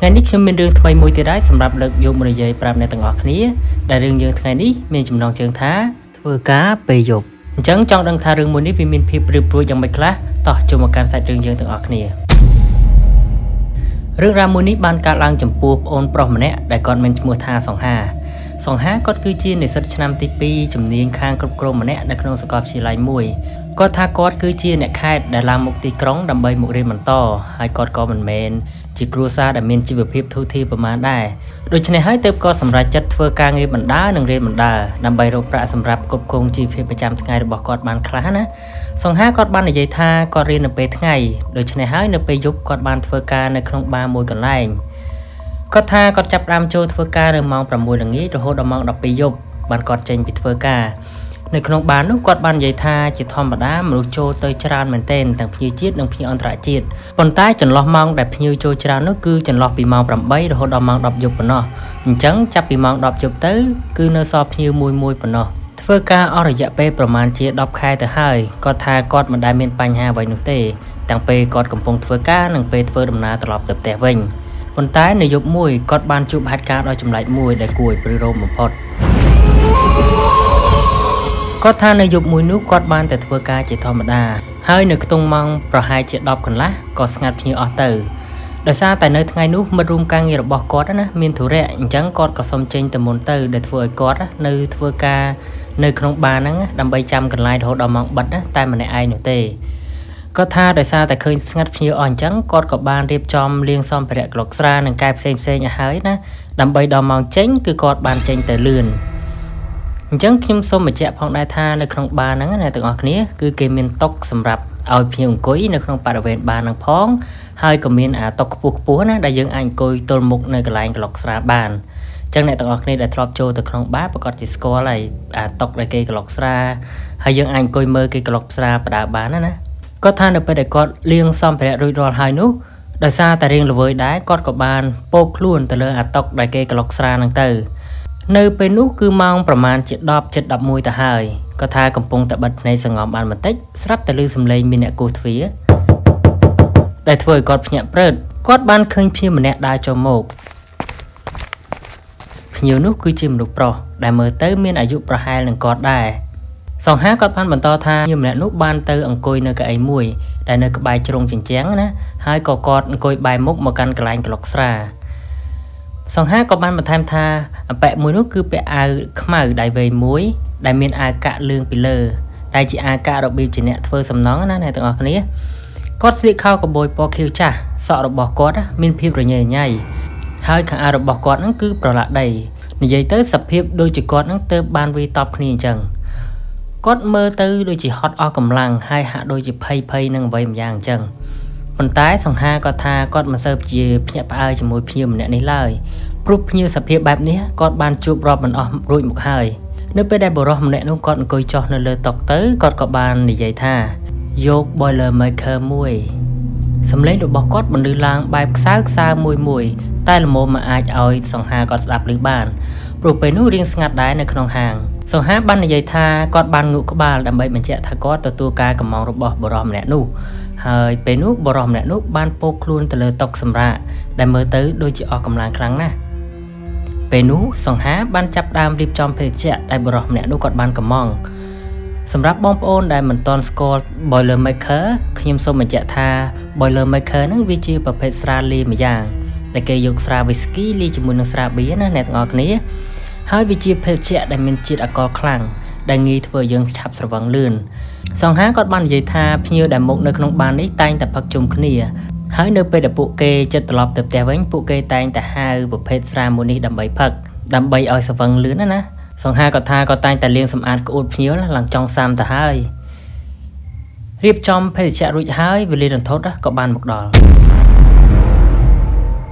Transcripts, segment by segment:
ថ្ងៃនេះខ្ញុំមានរឿងថ្មីមួយទៀតហើយសម្រាប់លើកយកមកនិយាយប្រាប់អ្នកទាំងអស់គ្នាដែលរឿងយើងថ្ងៃនេះមានចំណងជើងថាធ្វើការពេលយប់អញ្ចឹងចង់ដឹងថារឿងមួយនេះវាមានភាពព្រឺព្រួចយ៉ាងម៉េចខ្លះតោះចូលមកកាន់សាច់រឿងយើងទាំងអស់គ្នារឿងរ៉ាវមួយនេះបានកើតឡើងចំពោះប្អូនប្រុសម្នាក់ដែលគាត់មានឈ្មោះថាសង្ហាសង្ហាគាត់គឺជានិស្សិតឆ្នាំទី2ជំនាញខាងគ្រប់គ្រងម្នាក់នៅក្នុងសាកលវិទ្យាល័យមួយគាត់ថាគាត់គឺជាអ្នកខេត្តដែលឡើងមកទីក្រុងដើម្បីមករៀនបន្តហើយគាត់ក៏មិនមែនជាគ្រួសារដែលមានជីវភាពធូរធារប្រមាណដែរដូច្នេះហើយទើបគាត់សម្រេចចិត្តធ្វើការងារបណ្ដើរនិងរៀនបណ្ដើរដើម្បីរកប្រាក់សម្រាប់គ្រប់គ្រងជីវភាពប្រចាំថ្ងៃរបស់គាត់បានខ្លះណាសង្ហាគាត់បាននិយាយថាគាត់រៀននៅពេលថ្ងៃដូច្នេះហើយនៅពេលយប់គាត់បានធ្វើការនៅក្នុងបារមួយកន្លែងគាត់ថាគាត់ចាប់ផ្ដើមចូលធ្វើការនៅម៉ោង6ល្ងាចរហូតដល់ម៉ោង12យប់បានគាត់ចេញពីធ្វើការនៅក្នុងបារនោះគាត់បាននិយាយថាជាធម្មតាមនុស្សចូលទៅច្រើនមែនទែនទាំងភ្ញៀវជាតិនិងភ្ញៀវអន្តរជាតិប៉ុន្តែចន្លោះម៉ោងដែលភ្ញៀវចូលច្រើននោះគឺចន្លោះពីម៉ោង8រហូតដល់ម៉ោង10យប់ប៉ុណ្ណោះអញ្ចឹងចាប់ពីម៉ោង10យប់ទៅគឺនៅសល់ភ្ញៀវមួយមួយប៉ុណ្ណោះធ្វើការអស់រយៈពេលប្រមាណជា10ខែទៅហើយគាត់ថាគាត់មិនដែលមានបញ្ហាអ្វីនោះទេទាំងពេលគាត់កំពុងធ្វើការនិងពេលធ្វើដំណើរត្រឡប់ទៅផ្ទះវិញប៉ុន្តែនៅយប់មួយគាត់បានជួបហេតុការណ៍ដ៏ចម្លែកមួយដែលគួរឲ្យព្រឺរោមបំផុតគាត់ថានៅយប់មួយនោះគាត់បានតែធ្វើការជាធម្មតាហើយនៅខ្ទង់ម៉ោងប្រហែលជា10កន្លះក៏ស្ងាត់ភ្ញៀវអស់ទៅដោយសារតែនៅថ្ងៃនោះមិត្តរួមការងាររបស់គាត់ណាមានធុរៈអញ្ចឹងគាត់ក៏សុំចេញទៅមុនទៅដែលធ្វើឲ្យគាត់នៅធ្វើការនៅក្នុងបារហ្នឹងដើម្បីចាំកន្លែងរហូតដល់ម៉ោងបិទណាតែម្នាក់ឯងនោះទេគាត់ថាដោយសារតែឃើញស្ងាត់ភ្ញៀវអស់អញ្ចឹងគាត់ក៏បានរៀបចំលាងសម្ភារៈក្លុកស្រានិងកែផ្សេងផ្សេងឲ្យហើយណាដើម្បីដល់ម៉ោងចេញគឺគាត់បានចេញទៅលឿនអញ្ចឹងខ្ញុំសូមបញ្ជាក់ផងដែរថានៅក្នុងបារហ្នឹងណាទាំងអស់គ្នាគឺគេមានតុសម្រាប់ឲ្យភ្ញៀវអង្គុយនៅក្នុងបរិវេណបារហ្នឹងផងហើយក៏មានអាតុខ្ពស់ខ្ពស់ណាដែលយើងអាចអង្គុយទល់មុខនៅកន្លែងក្លុកស្រាបានអញ្ចឹងអ្នកទាំងអស់គ្នាដែលធ្លាប់ចូលទៅក្នុងបារប្រកាសជាស្គាល់ហើយអាតុដែលគេក្លុកស្រាហើយយើងអាចអង្គុយមើលគេក្លុកស្រាបដើបានណាគាត់ថានៅពេលដែលគាត់លាងសម្ភារៈរួចរាល់ហើយនោះដោយសារតែរៀងល្វើយដែរគាត់ក៏បានពោបខ្លួនទៅលើអាតុដែលគេក្លុកស្រាហ្នឹងទៅនៅពេលនោះគឺម៉ោងប្រមាណជា10ជិត11ទៅហើយគាត់ថាកំពុងតែបិទភ្នែកសងំបានបន្តិចស្រាប់តែឮសំឡេងមានអ្នកគោះទ្វារដែលធ្វើឲ្យគាត់ភ្ញាក់ព្រឹតគាត់បានឃើញភ្ញៀវម្នាក់ដើរចូលមកភ្ញៀវនោះគឺជាមនុស្សប្រុសដែលមើលទៅមានអាយុប្រហែលនឹងគាត់ដែរសង្ហាគាត់បានបន្តថាភ្ញៀវម្នាក់នោះបានទៅអង្គុយនៅកៅអីមួយដែលនៅក្បែរជ្រុងជញ្ជាំងណាហើយក៏គាត់អង្គុយបែរមុខមកកាន់កន្លែងក្លុកស្រាសង្ហាក៏បានបន្ថែមថាអប៉ែមួយនោះគឺពាក់អាវខ្មៅដៃវែងមួយដែលមានអាវកាក់លឿងពីលើដែលជាអាវកាក់របៀបជាអ្នកធ្វើសំណង់ណាអ្នកទាំងអស់គ្នាគាត់ស្លៀកខោកាប៊យពណ៌ខៀវចាស់សក់របស់គាត់មានភាពរញ៉េរញ៉ៃហើយខោអាវរបស់គាត់ហ្នឹងគឺប្រឡាក់ដីនិយាយទៅសភាពដូចជាគាត់ហ្នឹងទៅបានវាយតប់គ្នាអញ្ចឹងគាត់មើលទៅដូចជាហត់អស់កម្លាំងហើយហាក់ដូចជាភ័យភ័យនឹងអ្វីម្យ៉ាងអញ្ចឹងប៉ុន្តែសង្ហាគាត់ថាគាត់មិនសូវជាភ្ញាក់ផ្អើលជាមួយភ្ញៀវម្នាក់នេះឡើយព្រោះភ្ញៀវសភាពបែបនេះគាត់បានជួបរាប់មិនអស់រួចមកហើយនៅពេលដែលបុរសម្នាក់នោះគាត់អង្គុយចុះនៅលើតុទៅគាត់ក៏បាននិយាយថាយក boiler maker មួយសំឡេងរបស់គាត់បន្លឺឡើងបែបខ្សើខ្សើមួយមួយតែល្មមមិនអាចឲ្យសង្ហាគាត់ស្ដាប់ឮបានព្រោះពេលនោះរៀងស្ងាត់ដែរនៅក្នុងហាងសង្ហាបាននិយាយថាគាត់បានងក់ក្បាលដើម្បីបញ្ជាក់ថាគាត់ទទួលការកម្មងរបស់បុរសម្នាក់នោះហើយពេលនោះបុរសម្នាក់នោះបានពោកខ្លួនទៅលើតុសម្រាកដែលមើលទៅដូចជាអស់កម្លាំងខ្លាំងណាស់ពេលនោះសង្ហាបានចាប់ដើមរៀបចំភេសជ្ជៈដែលបុរសម្នាក់នោះគាត់បានកម្មងសម្រាប់បងប្អូនដែលមិនទាន់ស្គាល់ Boiler Maker ខ្ញុំសូមបញ្ជាក់ថា Boiler Maker ហ្នឹងវាជាប្រភេទស្រាលាយម្យ៉ាងដែលគេយកស្រា Whisky លាយជាមួយនឹងស្រាបៀរណាអ្នកទាំងអស់គ្នាហើយវាជាភេសជ្ជៈដែលមានជាតិអាល់កុលខ្លាំងដែលងាយធ្វើឲ្យយើងឆាប់ស្រវឹងលឿនសង្ហាគាត់បាននិយាយថាភ្ញៀវដែលមកនៅក្នុងបារនេះតែងតែផឹកជុំគ្នាហើយនៅពេលដែលពួកគេចិត្តត្រឡប់ទៅផ្ទះវិញពួកគេតែងតែហៅប្រភេទស្រាមួយនេះដើម្បីផឹកដើម្បីឲ្យស្រវឹងលឿនណាសង្ហាគាត់ថាគាត់តែងតែលាងសម្អាតក្អួតភ្ញៀវឡើងចង់សាមទៅហើយរៀបចំភេសជ្ជៈរួចហើយវេលារន្ធត់ក៏បានមកដល់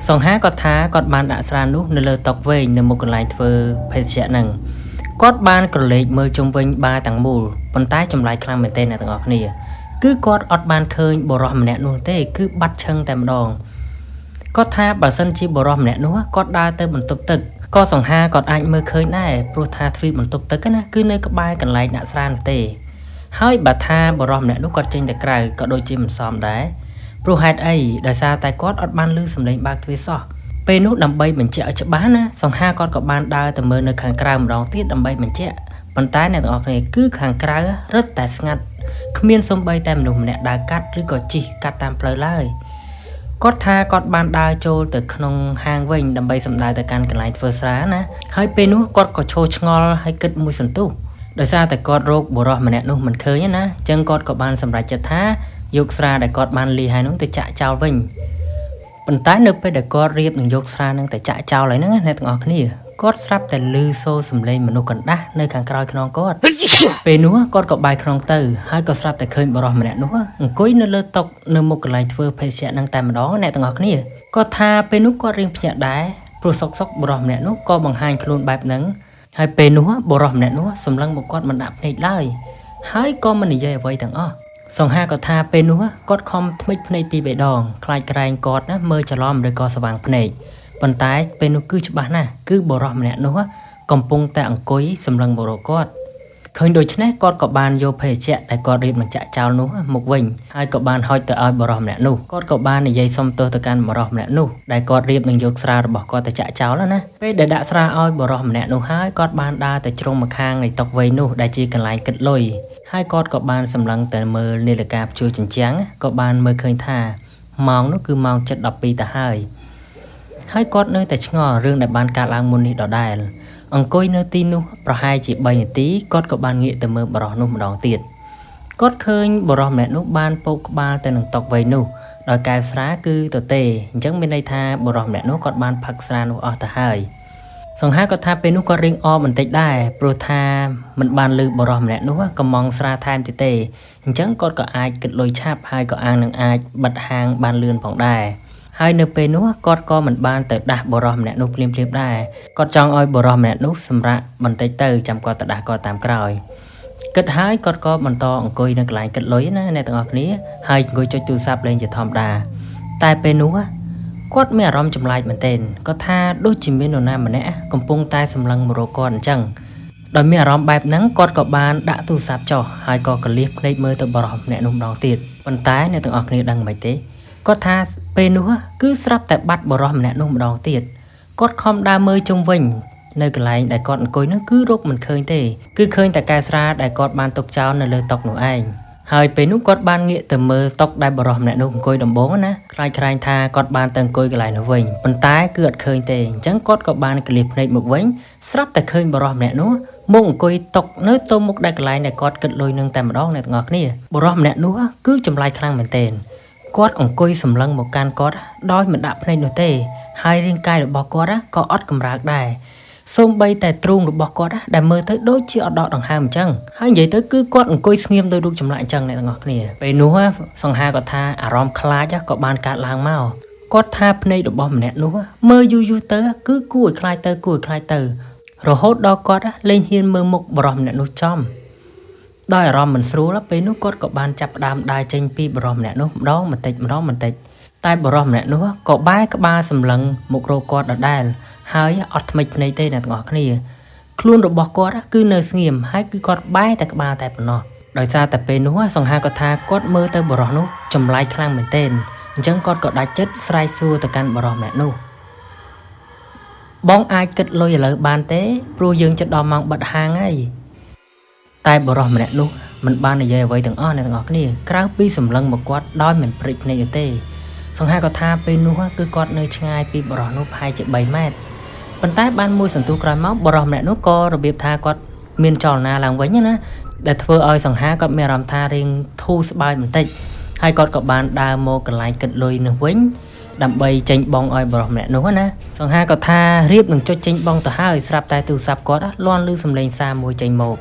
សង្ហាគាត់ថាគាត់បានដាក់ស្រានោះនៅលើតុវែងនៅមុខកន្លែងធ្វើភេសជ្ជៈហ្នឹងគាត់បានក្រឡេកមើលជុំវិញបារទាំងមូលប៉ុន្តែចម្លែកខ្លាំងមែនទែនអ្នកទាំងអស់គ្នាគឺគាត់អត់បានឃើញបុរសម្នាក់នោះទេគឺបាត់ឈឹងតែម្ដងគាត់ថាបើសិនជាបុរសម្នាក់នោះគាត់ដើរទៅបន្ទប់ទឹកក៏សង្ហាគាត់អាចមើលឃើញដែរព្រោះថាទ្វារបន្ទប់ទឹកណាគឺនៅក្បែរកន្លែងដាក់ស្រានោះទេហើយបើថាបុរសម្នាក់នោះគាត់ចេញទៅក្រៅក៏ដូចជាមិនសមដែរព្រោះហេតុអីដោយសារតែគាត់អត់បានឮសំឡេងបើកទ្វារសោះ ពេលនោះដើម្បីបញ្ជាក់ឲ្យច្បាស់ណាសង្ហាគាត់ក៏បានដើរទៅមើលនៅខាងក្រៅម្ដងទៀតដើម្បីបញ្ជាក់ប៉ុន្តែអ្នកទាំងអស់គ្នាគឺខាងក្រៅរឹតតែស្ងាត់គ្មានសំបីតែមនុស្សម្នាក់ដើរកាត់ឬក៏ជិះកាត់តាមផ្លូវឡើយគាត់ថាគាត់បានដើរចូលទៅក្នុងហាងវិញដើម្បីសម្ដៅទៅកាន់កន្លែងធ្វើស្រាណាហើយពេលនោះគាត់ក៏ឈរឆ្ងល់ហើយគិតមួយសន្ទុះដោយសារតែគាត់រកបុរសម្នាក់នោះមិនឃើញណាអញ្ចឹងគាត់ក៏បានសម្រេចចិត្តថាយកស្រាដែលគាត់បានលាហើយនោះទៅចាក់ចោលវិញប៉ុន្តែនៅពេលដែលគាត់រៀបនឹងយកស្រានឹងទៅចាក់ចោលហើយហ្នឹងណាអ្នកទាំងអស់គ្នាគាត់ស្រាប់តែឮសូរសំឡេងមនុស្សកណ្ដាស់នៅខាងក្រោយខ្នងគាត់ពេលនោះគាត់ក៏បែរខ្នងទៅហើយក៏ស្រាប់តែឃើញបុរសម្នាក់នោះអង្គុយនៅលើតុនៅមុខកន្លែងធ្វើភេសជ្ជៈហ្នឹងតែម្ដងអ្នកទាំងអស់គ្នាគាត់ថាពេលនោះគាត់រៀងភ្ញាក់ដែរព្រោះសុកសុកបុរសម្នាក់នោះក៏បង្ហាញខ្លួនបែបហ្នឹងហើយពេលនោះបុរសម្នាក់នោះសម្លឹងមកគាត់មិនដាក់ភ្នែកឡើយហើយក៏មិននិយាយអ្វីទាំងអស់សង្ហាក៏ថាពេលនោះគាត់ខំថ្មិចភ្នែកពីរបីដងខ្លាចក្រែងគាត់ណាមើលច្រឡំឬក៏ស្វាងភ្នែកប៉ុន្តែពេលនោះគឺច្បាស់ណាស់គឺបុរសម្នាក់នោះកំពុងតែអង្គុយសម្លឹងមករកគាត់ឃើញដូច្នេះគាត់ក៏បានយកភេសជ្ជៈដែលគាត់រៀបនឹងចាក់ចោលនោះមកវិញហើយក៏បានហុចទៅឲ្យបុរសម្នាក់នោះគាត់ក៏បាននិយាយសុំទោសទៅកាន់បុរសម្នាក់នោះដែលគាត់រៀបនឹងយកស្រារបស់គាត់ទៅចាក់ចោលណាពេលដែលដាក់ស្រាឲ្យបុរសម្នាក់នោះហើយគាត់បានដើរទៅជ្រុងម្ខាងនៃតុវែងនោះដែលជាកន្លែងគិតលុយហើយគាត់ក៏បានសម្លឹងទៅមើលនាឡិកាព្យួរជញ្ជាំងក៏បានមើលឃើញថាម៉ោងនោះគឺម៉ោង7:12ទៅហើយហើយគាត់នៅតែឆ្ងល់រឿងដែលបានកើតឡើងមុននេះដដែលអង្គុយនៅទីនោះប្រហែលជា3នាទីគាត់ក៏បានងាកទៅមើលបុរសនោះម្ដងទៀតគាត់ឃើញបុរសម្នាក់នោះបានពោកក្បាលទៅនឹងតុវែងនោះដោយកែវស្រាគឺទទេអញ្ចឹងមានន័យថាបុរសម្នាក់នោះគាត់បានផឹកស្រានោះអស់ទៅហើយសង្ហាគាត់ថាពេលនោះគាត់រៀងអបន្តិចដែរព្រោះថាមិនបានឮបុរសម្នាក់នោះកំងស្រាថែមទៀតទេអញ្ចឹងគាត់ក៏អាចគិតលុយឆាប់ហើយក៏អាងនឹងអាចបិទហាងបានលឿនផងដែរហើយនៅពេលនោះគាត់ក៏មិនបានទៅដាស់បុរសម្នាក់នោះភ្លាមៗដែរគាត់ចង់ឲ្យបុរសម្នាក់នោះសម្រាកបន្តិចទៅចាំគាត់ទៅដាស់គាត់តាមក្រោយគិតហើយគាត់ក៏បន្តអង្គុយនៅកន្លែងគិតលុយណាអ្នកទាំងអស់គ្នាហើយអង្គុយចុចទូរស័ព្ទលេងជាធម្មតាតែពេលនោះគាត់មានអារម្មណ៍ចម្លែកមែនទែនគាត់ថាដូចជាមាននរណាម្នាក់កំពុងតែសម្លឹងមករកគាត់អញ្ចឹងដោយមានអារម្មណ៍បែបហ្នឹងគាត់ក៏បានដាក់ទូរស័ព្ទចុះហើយក៏កលៀសភ្នែកមើលទៅបុរសម្នាក់នោះម្ដងទៀតប៉ុន្តែអ្នកទាំងអស់គ្នាដឹងមិនទេគាត់ថាពេលនោះគឺស្រាប់តែបាត់បុរសម្នាក់នោះម្ដងទៀតគាត់ខំដើរមើលជុំវិញនៅកន្លែងដែលគាត់អង្គុយនោះគឺរកមិនឃើញទេគឺឃើញតែកែស្រាដែលគាត់បានទុកចោលនៅលើតុនោះឯងហើយពេលនោះគាត់បានងាកទៅមើលតុដែលបុរសម្នាក់នោះអង្គុយដំបូងណាខ្លាចក្រែងថាគាត់បានទៅអង្គុយកន្លែងនោះវិញប៉ុន្តែគឺអត់ឃើញទេអញ្ចឹងគាត់ក៏បានកលៀសភ្នែកមកវិញស្រាប់តែឃើញបុរសម្នាក់នោះមកអង្គុយតុនៅទល់មុខដែលកន្លែងដែលគាត់គិតលុយនឹងតែម្ដងអ្នកទាំងអស់គ្នាបុរសម្នាក់នោះគឺចម្លែកខ្លាំងមែនទែនគាត់អង្គុយសម្លឹងមកកាន់គាត់ដោយមិនដាក់ភ្នែកនោះទេហើយរាងកាយរបស់គាត់ក៏អត់កម្រើកដែរសូម្បីតែទ្រូងរបស់គាត់ដែលមើលទៅដូចជាអត់ដកដង្ហើមអញ្ចឹងហើយនិយាយទៅគឺគាត់អង្គុយស្ងៀមដោយរូបចម្លាក់អញ្ចឹងអ្នកទាំងអស់គ្នាពេលនោះសង្ហាគាត់ថាអារម្មណ៍ខ្លាចក៏បានកើតឡើងមកគាត់ថាភ្នែករបស់ម្នាក់នោះមើលយូរយូរទៅគឺគួរឲ្យខ្លាចទៅគួរឲ្យខ្លាចទៅរហូតដល់គាត់លែងហ៊ានមើលមុខបុរសម្នាក់នោះចំដោយអារម្មណ៍មិនស្រួលពេលនោះគាត់ក៏បានចាប់ផ្ដើមដើរចេញពីបុរសម្នាក់នោះម្ដងបន្តិចម្ដងបន្តិចតែបុរសម្នាក់នោះក៏បែរក្បាលសម្លឹងមករកគាត់ដដែលហើយអត់ថ្មិចភ្នែកទេអ្នកទាំងអស់គ្នាខ្លួនរបស់គាត់គឺនៅស្ងៀមហើយគឺគាត់បែរតែក្បាលតែប៉ុណ្ណោះដោយសារតែពេលនោះសង្ហាគាត់ថាគាត់មើលទៅបុរសនោះចម្លែកខ្លាំងមែនទែនអញ្ចឹងគាត់ក៏ដាច់ចិត្តស្រែកសួរទៅកាន់បុរសម្នាក់នោះបងអាចគិតលុយឥឡូវបានទេព្រោះយើងជិតដល់ម៉ោងបិទហាងហើយតែបុរសម្នាក់នោះមិនបាននិយាយអ្វីទាំងអស់អ្នកទាំងអស់គ្នាក្រៅពីសម្លឹងមកគាត់ដោយមិនព្រេចភ្នែកទេសង្ហាគាត់ថាពេលនោះគឺគាត់នៅឆ្ងាយពីបុរសនោះប្រហែលជា3ម៉ែត្រប៉ុន្តែបានមួយសន្ទុះក្រោយមកបុរសម្នាក់នោះក៏របៀបថាគាត់មានចលនាឡើងវិញណាដែលធ្វើឲ្យសង្ហាគាត់មានអារម្មណ៍ថារៀងធូរស្បើយបន្តិចហើយគាត់ក៏បានដើរមកកន្លែងគិតលុយនោះវិញដើម្បីចេញបងឲ្យបុរសម្នាក់នោះណាសង្ហាគាត់ថារៀបនឹងចុចចេញបងទៅហើយស្រាប់តែទូរស័ព្ទគាត់លាន់ឮសំឡេងសារមួយចេញមក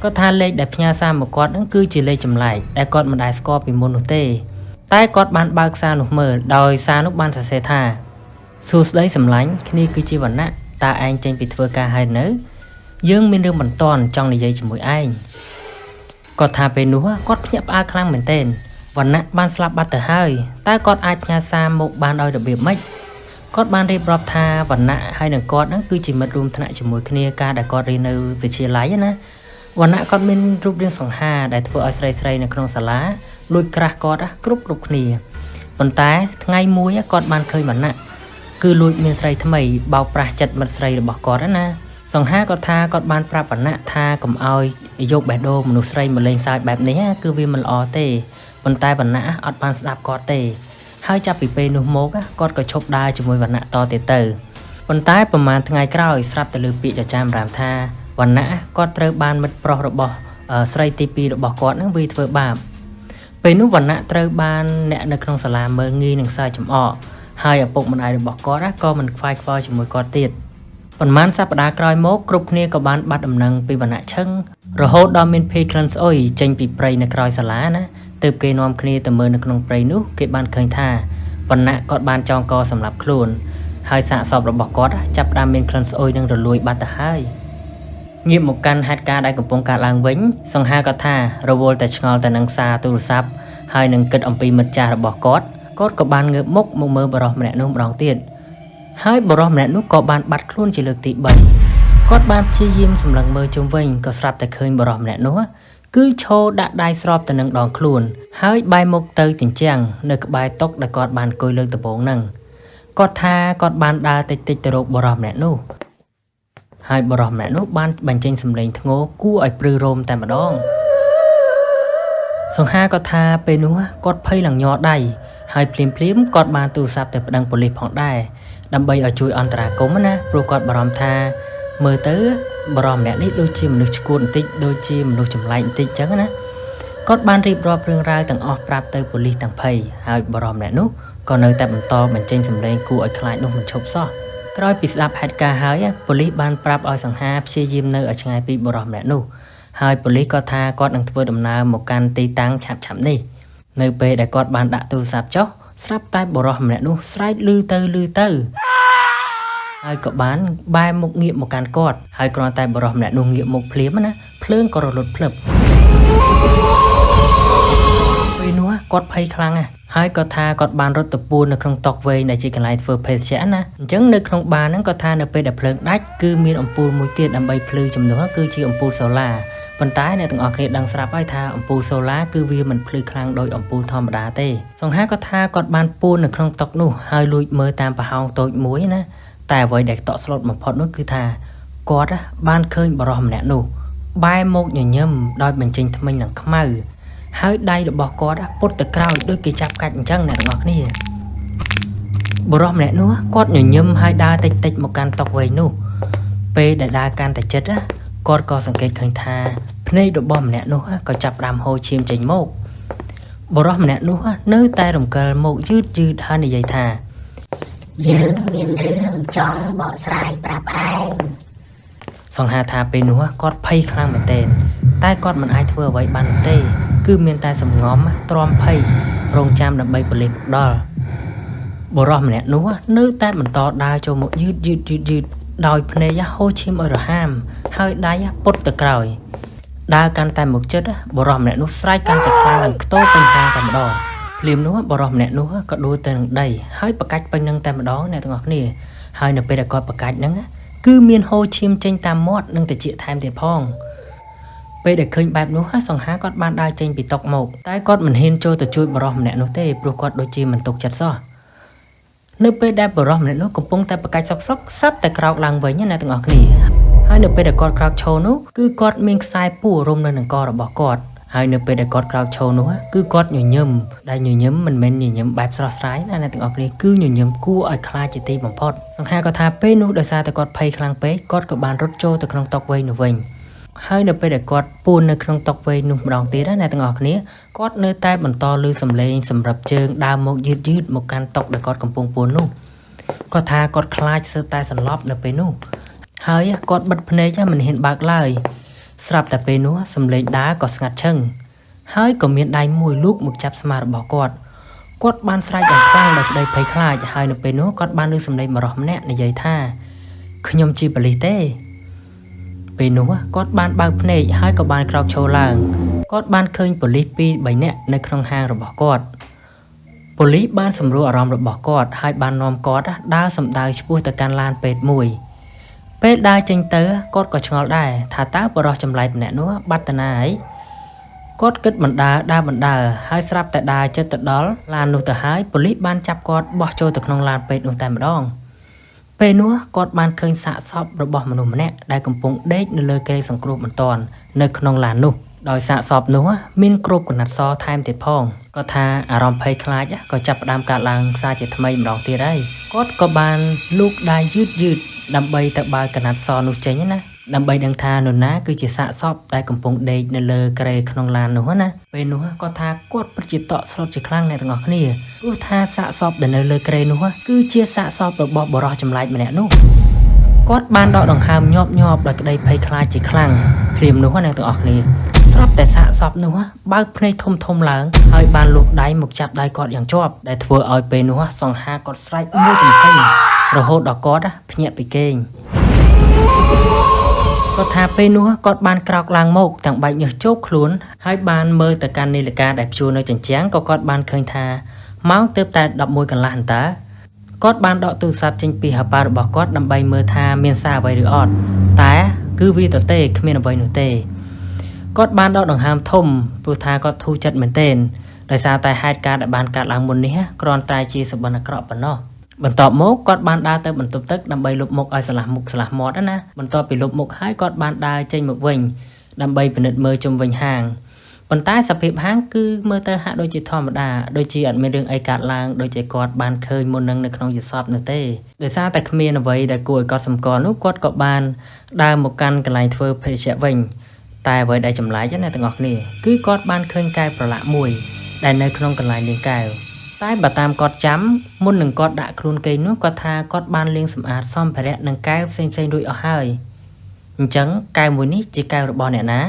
គាត់ថាលេខដែលផ្ញើសារមកគាត់នឹងគឺជាលេខចម្លែកដែលគាត់មិនដែលស្គាល់ពីមុននោះទេតែគាត់បានបើកសារនោះមើលដោយសារនោះបានសរសេរថាសួស្តីសម្លាញ់គ្នាគឺជាវណ្ណៈតើឯងចេញពីធ្វើការហើយនៅយើងមានរឿងបន្ទាន់ចង់និយាយជាមួយឯងគាត់ថាពេលនោះគាត់ភ្ញាក់ផ្អើលខ្លាំងមែនទែនវណ្ណៈបានស្លាប់បាត់ទៅហើយតើគាត់អាចផ្ញើសារមកបានដោយរបៀបម៉េចគាត់បានរៀបរាប់ថាវណ្ណៈហើយនឹងគាត់នឹងគឺជាមិត្តរួមថ្នាក់ជាមួយគ្នាកាលដែលគាត់រៀននៅវិទ្យាល័យណាវណ្ណៈគាត់មានរូបរាងសង្ហាដែលធ្វើឲ្យស្រីៗនៅក្នុងសាលាលួចក្រាស់គាត់គ្រប់គ្នាប៉ុន្តែថ្ងៃមួយគាត់បានឃើញវណ្ណៈ គឺលួចមានស្រីថ្មីបោកប្រាស់ចិត្តមិត្តស្រីរបស់គាត់ណាសង្ហាក៏ថាគាត់បានប្រាប់វណ្ណៈថាកុំឲ្យយកបេះដូងមនុស្សស្រីមកលេងសើចបែបនេះគឺវាមិនល្អទេប៉ុន្តែវណ្ណៈអត់បានស្ដាប់គាត់ទេហើយចាប់ពីពេលនោះមកគាត់ក៏ឈប់ដើរជាមួយវណ្ណៈតទៀតទៅប៉ុន្តែប្រហែលថ្ងៃក្រោយស្រាប់តែលើពាក្យចចាមរាមថាវណ្ណៈគាត់ត្រូវបានមិត្តប្រុសរបស់ស្រីទី2របស់គាត់នឹងវាធ្វើបាបពេលនោះវណ្ណៈត្រូវបានអ្នកនៅក្នុងសាលាមើលងាយនឹងសើចចំអកហើយឪពុកម្ដាយរបស់គាត់ក៏មិនខ្វាយខ្វល់ជាមួយគាត់ទៀតប៉ុន្មានសប្តាហ៍ក្រោយមកគ្រប់គ្នាក៏បានបាត់ដំណឹងពីវណ្ណៈឈឹងរហូតដល់មានភេក្លិនស្អុយចេញពីព្រៃនៅក្រោយសាលាណាទើបគេនាំគ្នាទៅមើលនៅក្នុងព្រៃនោះគេបានឃើញថាវណ្ណៈគាត់បានចងកសម្លាប់ខ្លួនហើយសាកសពរបស់គាត់ចាប់ផ្ដើមមានក្លិនស្អុយនិងរលួយបាត់ទៅហើយងាកមកកាន់ហេតុការណ៍ដែលកំពុងកើតឡើងវិញសង្ហាក៏ថារវល់តែឆ្ងល់ទៅនឹងសារទូរស័ព្ទហើយនឹងគិតអំពីមិត្តចាស់របស់គាត់គាត់ក៏បានងើបមុខមកមើលបុរសម្នាក់នោះម្ដងទៀតហើយបុរសម្នាក់នោះក៏បានបាត់ខ្លួនជាលើកទី3គាត់បានព្យាយាមសម្លឹងមើលជុំវិញក៏ស្រាប់តែឃើញបុរសម្នាក់នោះគឺឈរដាក់ដៃស្របទៅនឹងដងខ្លួនហើយបែរមុខទៅជញ្ជាំងនៅក្បែរតុដែលគាត់បានអង្គុយលើកដំបូងហ្នឹងគាត់ថាគាត់បានដើរតិចៗទៅរកបុរសម្នាក់នោះហើយបុរសម្នាក់នោះបានបញ្ចេញសម្លេងធ្ងរគួរឲ្យព្រឺរោមតែម្ដងសង្ហាក៏ថាពេលនោះគាត់ភ័យឡើងញ័រដៃហើយភ្លាមៗគាត់បានទូរស័ព្ទទៅប្តឹងប៉ូលីសផងដែរដើម្បីឲ្យជួយអន្តរាគមន៍ណាព្រោះគាត់បារម្ភថាមើលទៅបុរសម្នាក់នេះដូចជាមនុស្សឆ្កួតបន្តិចដូចជាមនុស្សចម្លែកបន្តិចចឹងណាគាត់បានរៀបរាប់រឿងរ៉ាវទាំងអស់ប្រាប់ទៅប៉ូលីសទាំងភ័យហើយបុរសម្នាក់នោះក៏នៅតែបន្តបញ្ចេញសម្លេងគួរឲ្យខ្លាចនោះមិនឈប់សោះក្រោយពីស្ដាប់ហេតុការណ៍ហើយប៉ូលីសបានប្រាប់ឲ្យសង្ហាព្យាយាមនៅឲ្យឆ្ងាយពីបុរសម្នាក់នោះហើយប៉ូលីសក៏ថាគាត់នឹងធ្វើដំណើរមកកាន់ទីតាំងឆាប់ៗនេះនៅពេលដែលគាត់បានដាក់ទូរស័ព្ទចុះស្រាប់តែបុរសម្នាក់នោះស្រែកឮទៅហើយក៏បានបែរមុខងាកមកកាន់គាត់ហើយគ្រាន់តែបុរសម្នាក់នោះងាកមកភ្លាមណាភ្លើងក៏រលត់ភ្លឹបពេលនោះគាត់ភ័យខ្លាំងណាស់ហើយក៏ថាគាត់បានរត់ទៅពួននៅក្នុងតុវែងដែលជាកន្លែងធ្វើភេសជ្ជៈណាអញ្ចឹងនៅក្នុងបារហ្នឹងគាត់ថានៅពេលដែលភ្លើងដាច់គឺមានអំពូលមួយទៀតដើម្បីភ្លឺជំនួសគឺជាអំពូលសូឡាប៉ុន្តែអ្នកទាំងអស់គ្នាដឹងស្រាប់ហើយថាអំពូលសូឡាគឺវាមិនភ្លឺខ្លាំងដោយអំពូលធម្មតាទេសង្ហាក៏ថាគាត់បានពួននៅក្នុងតុនោះហើយលួចមើលតាមប្រហោងតូចមួយណាតែអ្វីដែលតក់ស្លុតបំផុតនោះគឺថាគាត់បានឃើញបុរសម្នាក់នោះបែរមកញញឹមដោយបញ្ចេញធ្មេញនឹងខ្មៅហើយដៃរបស់គាត់ពុតទៅក្រោយដូចគេចាប់កាច់អញ្ចឹងអ្នកទាំងអស់គ្នាបុរសម្នាក់នោះគាត់ញញឹមហើយដើរតិចៗមកកាន់តុវែងនោះពេលដែលដើរកាន់តែជិតគាត់ក៏សង្កេតឃើញថាភ្នែករបស់ម្នាក់នោះក៏ចាប់ផ្ដើមហូរឈាមចេញមកបុរសម្នាក់នោះនៅតែរំកិលមកយឺតៗហើយនិយាយថាយើងមានរឿងចង់បកស្រាយប្រាប់ឯងសង្ហាថាពេលនោះគាត់ភ័យខ្លាំងមែនទែនតែគាត់មិនអាចធ្វើអ្វីបានទេគឺមានតែសំងំទ្រាំភ័យរងចាំដើម្បីប៉ូលីសមកដល់បុរសម្នាក់នោះនៅតែបន្តដើរចូលមកយឺតៗដោយភ្នែកហូរឈាមឲ្យរហាមហើយដៃពុតទៅក្រោយដើរកាន់តែមកចិត្តបុរសម្នាក់នោះស្រែកកាន់តែខ្លាំងឡើងខ្ទោពេញហាងតែម្ដងភ្លាមនោះបុរសម្នាក់នោះក៏ដួលទៅនឹងដីហើយប្រកាច់ពេញនឹងតែម្ដងអ្នកទាំងអស់គ្នាហើយនៅពេលដែលគាត់ប្រកាច់ហ្នឹងគឺមានហូរឈាមចេញតាមមាត់និងត្រចៀកថែមទៀតផងពេលដែលឃើញបែបនោះសង្ហាគាត់បានដើរចេញពីតុមកតែគាត់មិនហ៊ានចូលទៅជួយបុរសម្នាក់នោះទេព្រោះគាត់ដូចជាមិនទុកចិត្តសោះនៅពេលដែលបុរសម្នាក់នោះកំពុងតែប្រកាច់សុកៗសាប់តែក្រោកឡើងវិញណាទាំងអស់គ្នាហើយនៅពេលដែលគាត់ក្រោកឈរនោះគឺគាត់មានខ្សែពួររុំនៅនឹងករបស់គាត់ហើយនៅពេលដែលគាត់ក្រោកឈរនោះគឺគាត់ញញឹមដែលញញឹមមិនមែនញញឹមបែបស្រស់ស្រាយណាអ្នកទាំងអស់គ្នាគឺញញឹមគួរឲ្យខ្លាចជាទីបំផុតសង្ហាក៏ថាពេលនោះដោយសារតែគាត់ភ័យខ្លាំងពេកគាត់ក៏បានរត់ចូលទៅក្នុងតុវែងនោះវិញហើយនៅពេលដែលគាត់ពួននៅក្នុងតុវែងនោះម្ដងទៀតណាអ្នកទាំងអស់គ្នាគាត់នៅតែបន្តឮសំឡេងសម្រាប់ជើងដើរមកយឺតៗមកកាន់តុដែលគាត់កំពុងពួននោះគាត់ថាគាត់ខ្លាចស្ទើរតែសន្លប់នៅពេលនោះហើយគាត់បិទភ្នែកមិនហ៊ានបើកឡើយស្រាប់តែពេលនោះសំឡេងដើរក៏ស្ងាត់ឈឹងហើយក៏មានដៃមួយលូកមកចាប់ស្មារបស់គាត់គាត់បានស្រែកយ៉ាងខ្លាំងដោយក្តីភ័យខ្លាចហើយនៅពេលនោះគាត់បានឮសំឡេងបុរសម្នាក់និយាយថាខ្ញុំជាប៉ូលីសទេពេលនោះគាត់បានបើកភ្នែកហើយក៏បានក្រោកឈរឡើងគាត់បានឃើញប៉ូលីស2 3នាក់នៅក្នុងហាងរបស់គាត់ប៉ូលីសបានសម្រួលអារម្មណ៍របស់គាត់ហើយបាននាំគាត់ដើរសម្ដៅឆ្ពោះទៅកាន់ឡានពេទ្យមួយពេលដើរចេញទៅគាត់ក៏ឆ្ងល់ដែរថាតើបុរសចម្លែកម្នាក់នោះបាត់ទៅណាហើយគាត់គិតបណ្ដើរដើរបណ្ដើរហើយស្រាប់តែដើរចិត្តទៅដល់ឡាននោះទៅហើយប៉ូលីសបានចាប់គាត់បោះចូលទៅក្នុងឡានពេទ្យនោះតែម្ដង ពេលនោះគាត់បានឃើញសាកសពរបស់មនុស្សម្នាក់ដែលកំពុងដេកនៅលើគ្រែសង្គ្រោះបន្ទាន់នៅក្នុងឡាននោះដោយសាកសពនោះមានគ្របកណាត់សថែមទៀតផងគាត់ថាអារម្មណ៍ភ័យខ្លាចក៏ចាប់ផ្ដើមកើតឡើងសារជាថ្មីម្ដងទៀតហើយគាត់ក៏បានលូកដៃយឺតយឺតដើម្បីទៅបើកកណាត់សនោះចេញណាដើម្បីដឹងថានរណាគឺជាសាកសពដែលកំពុងដេកនៅលើគ្រែក្នុងឡាននោះណាពេលនោះគាត់ថាគាត់ពិតជាតក់ស្លុតជាខ្លាំងអ្នកទាំងអស់គ្នាព្រោះថាសាកសពដែលនៅលើគ្រែនោះគឺជាសាកសពរបស់បុរសចម្លែកម្នាក់នោះគាត់បានដកដង្ហើមញាប់ញាប់ដោយក្តីភ័យខ្លាចជាខ្លាំងភ្លាមនោះអ្នកទាំងអស់គ្នាស្រាប់តែសាកសពនោះបើកភ្នែកធំធំឡើងហើយបានលូកដៃមកចាប់ដៃគាត់យ៉ាងជាប់ដែលធ្វើឲ្យពេលនោះសង្ហាគាត់ស្រែកមួយទំហែងរហូតដល់គាត់ភ្ញាក់ពីគេងគាត់ថាពេលនោះគាត់បានក្រោកឡើងមកទាំងបែកញើសជោកខ្លួនហើយបានមើលទៅកាន់នាឡិកាដែលព្យួរនៅជញ្ជាំងក៏គាត់បានឃើញថាម៉ោងទើបតែ11កន្លះអន្តើគាត់បានដកទូរស័ព្ទចេញពីហោប៉ៅរបស់គាត់ដើម្បីមើលថាមានសារអ្វីឬអត់តែគឺវាទទេគ្មានអ្វីនោះទេគាត់បានដកដង្ហើមធំព្រោះថាគាត់ធូរចិត្តមែនទែនដោយសារតែហេតុការណ៍ដែលបានកើតឡើងមុននេះគ្រាន់តែជាសុបិនអាក្រក់ប៉ុណ្ណោះបន្ទាប់មកគាត់បានដើរទៅបន្ទប់ទឹកដើម្បីលុបមុខឲ្យស្រឡះមុខស្រឡះមាត់ណាបន្ទាប់ពីលុបមុខហើយគាត់បានដើរចេញមកវិញដើម្បីពិនិត្យមើលជុំវិញហាងប៉ុន្តែសភាពហាងគឺមើលទៅហាក់ដូចជាធម្មតាដូចជាអត់មានរឿងអីកើតឡើងដូចជាគាត់បានឃើញមុននឹងនៅក្នុងយល់សប្តិនោះទេដោយសារតែគ្មានអ្វីដែលគួរឲ្យកត់សម្គាល់នោះគាត់ក៏បានដើរមកកាន់កន្លែងធ្វើភេសជ្ជៈវិញតែអ្វីដែលចម្លែកណាទាំងអស់គ្នាគឺគាត់បានឃើញកែវប្រឡាក់មួយដែលនៅក្នុងកន្លែងលាងកែវតែបើតាមគាត់ចាំមុននឹងគាត់ដាក់ខ្លួនគេនោះគាត់ថាគាត់បានលាងសម្អាតសម្ភារៈនិងកែវផ្សេងៗរួចអស់ហើយអញ្ចឹងកែវមួយនេះជាកែវរបស់អ្នកណា?